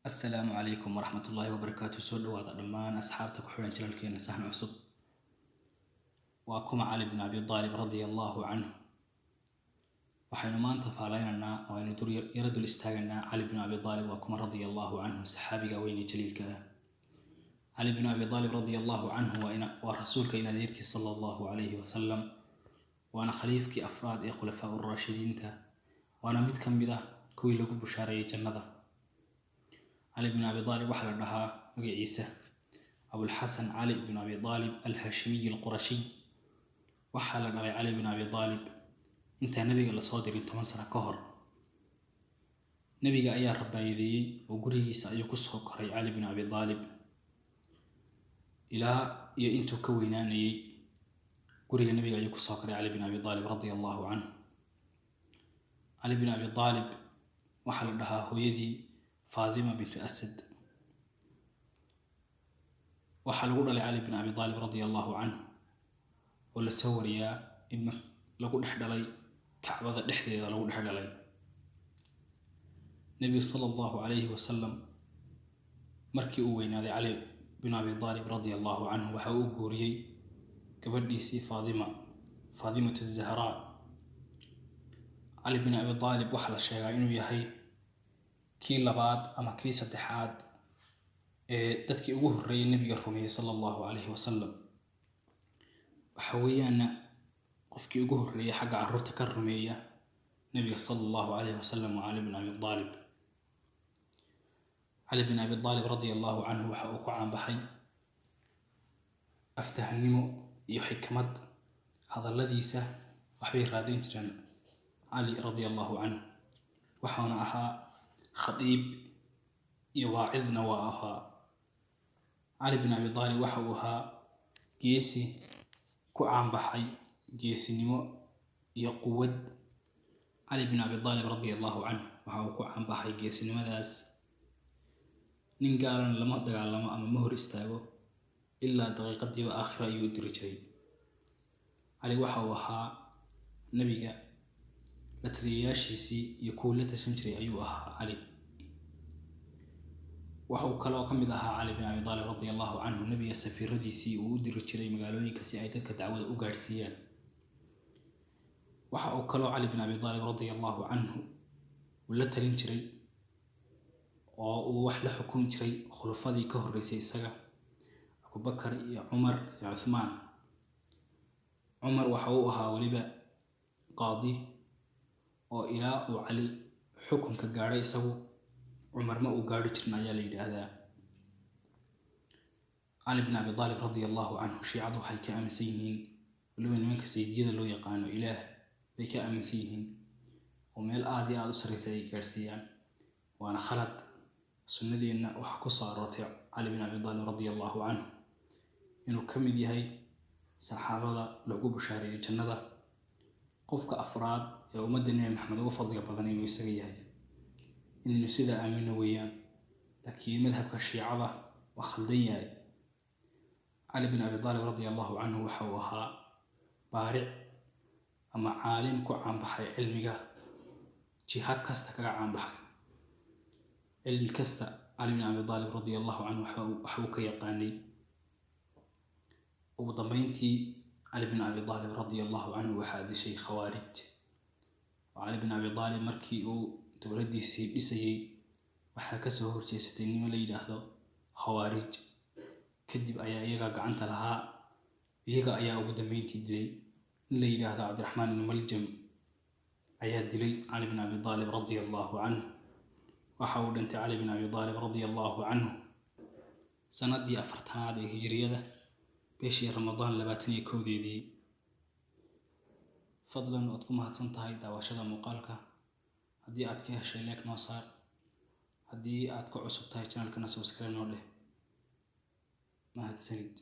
Assalaamu calaykum waraxmatullaahi wabarakaatu. Soo dhawaada dhammaan asxaabta ku xidhan channelkeena Saxan Cusub. Waa kuma Cali bin Abi Aalib radia allahu canhu? Waxaynu maanta faaleynaynaa oo aynu yaro dul istaagaynaa Cali bin Abi Aalib waa kuma radia allahu canhu, saxaabiga weyne jaliilka ah. Cali bin Abi Aalib radia allahu canhu waa rasuulka in adeerkii sala allahu calayhi wasalam, waana khaliifkii afraad ee khulafaa uraashidiinta, waana mid ka mid ah kuwii lagu bushaareeyay jannada. Cali bin Abi Aalib waxaa la dhahaa magaciisa Abulxasan Cali bin Abi Aalib Alhaashimiy Alqurashiy. Waxaa la dhalay Cali bin Abi Aalib intaan nabiga lasoo dirin 10 sano ka hor. Nebiga ayaa rabaayadeeyey oo gurigiisa ayuu kusoo koray Cali bin Abi Aalib ilaa iyo intuu ka weynaanayey. Guriga nebiga ayuu kusoo koray Cali bin Abi Aalib radia allahu canhu. Cali bin Abi Aalib waxaa la dhahaa hooyadii Faadima bintu Asad. Waxaa lagu dhalay Cali bin Abi Aalib radia allahu canhu oo lasoo wariyaa in lagu dhex dhalay Kacbada dhexdeeda lagu dhex dhalay. Nebigu sala allahu calayhi wasalam markii uu weynaaday Cali bin Abi Aalib radia allahu canhu waxa uu guuriyey gabadhiisii Faadima, Faadimatu Zahraa. Cali bin Abi Aalib waxaa la sheegaa inuu yahay kii labaad ama kii saddexaad ee dadkii ugu horreeyay nebiga rumeeyey sala allahu calayhi wasalam. Waxa weeyaana qofkii ugu horreeyay xagga carruurta ka rumeeya nebiga sala allahu calayhi wasalam waa Cali bin Abi Aalib. Cali bin Abi Aalib radia allahu canhu waxa uu ku caanbaxay aftahanimo iyo xikmad. Hadalladiisa waxbay raadin jireen Cali radia allahu canhu, waxauna ahaa khadiib iyo waacidna waa ahaa. Cali bin Abi Aalib waxa uu ahaa geesi ku caanbaxay geesinimo iyo quwad. Cali bin Abi Aalib radia allahu canhu waxa uu ku caanbaxay geesinimadaas. Nin gaalana lama dagaalamo ama ma hor istaago ilaa daqiiqadiiba aakhiro ayuu u diri jiray. Cali waxa uu ahaa nebiga la taliyayaashiisii iyo kuwii la tashan jiray ayuu ahaa Cali. Waxa uu kaloo ka mid ahaa Cali bin Abi Aalib radia allahu canhu nebiga safiiradiisii uu u diri jiray magaalooyinka si ay dadka dacwada u gaadhsiiyaan. Waxa uu kaloo Cali bin Abi Aalib radia allahu canhu uu la talin jiray oo uu wax la xukumi jiray khulafadii ka horreysay isaga, Abubakar iyo Cumar iyo Cuthmaan. Cumar waxa uu ahaa weliba qaadi oo ilaa uu Cali xukunka gaadhay isagu Cumar ma uu gaadhi jirin ayaa la yidhaahdaa. Cali bin Abi Aalib radia allahu canhu shiicadu waxay ka aaminsan yihiin, weliba nimanka saydiyada loo yaqaano, ilaah bay ka aaminsan yihiin oo meel aada iyo aada u sarreysa ay gaadhsiiyaan, waana khalad. Sunnadeenna waxaa ku soo aroortay Cali bin Abi Aalib radia allahu canhu inuu ka mid yahay saxaabada lagu bushaareeyo jannada, qofka afraad ee ummadda Nebi Maxamed ugu fadliga badan inuu isaga yahay. Inaynu sidaa aamino weeyaan, laakiin madhabka shiicada waa khaldan yahay. Cali bin Abi Aalib radia allahu canhu waxa uu ahaa baaric ama caalim ku caanbaxay cilmiga, jiha kasta kaga caanbaxay, cilmi kasta. Cali bin Abi Aalib radia allahu canhu waxbuu ka yaqaanay. Ugu dambeyntii Cali bin Abi Aalib radia allahu canhu waxaa dishay khawaarij. Oo Cali bin Abi Aalib markii uu dowladdiisii dhisayey waxaa kasoo horjeesatay nimo la yidhaahdo khawaarij. Kadib ayaa iyaga gacanta lahaa, iyaga ayaa ugu dambeyntii dilay. In la yidhaahdo Cabdiraxmaan ibnu Maljam ayaa dilay Cali bin Abi Aalib radia allahu canhu. Waxa uu dhintay Cali bin Abi Aalib radia allahu canhu sanadii 40aad ee hijriyada, bishii Ramadaan 21deedii. Fadlan waad ku mahadsan tahay daawashada muuqaalka. Haddii aad ka heshay, like noo saar. Haddii aad ku cusub tahay channelkana, subscribe noo dheh. Mahadsanid.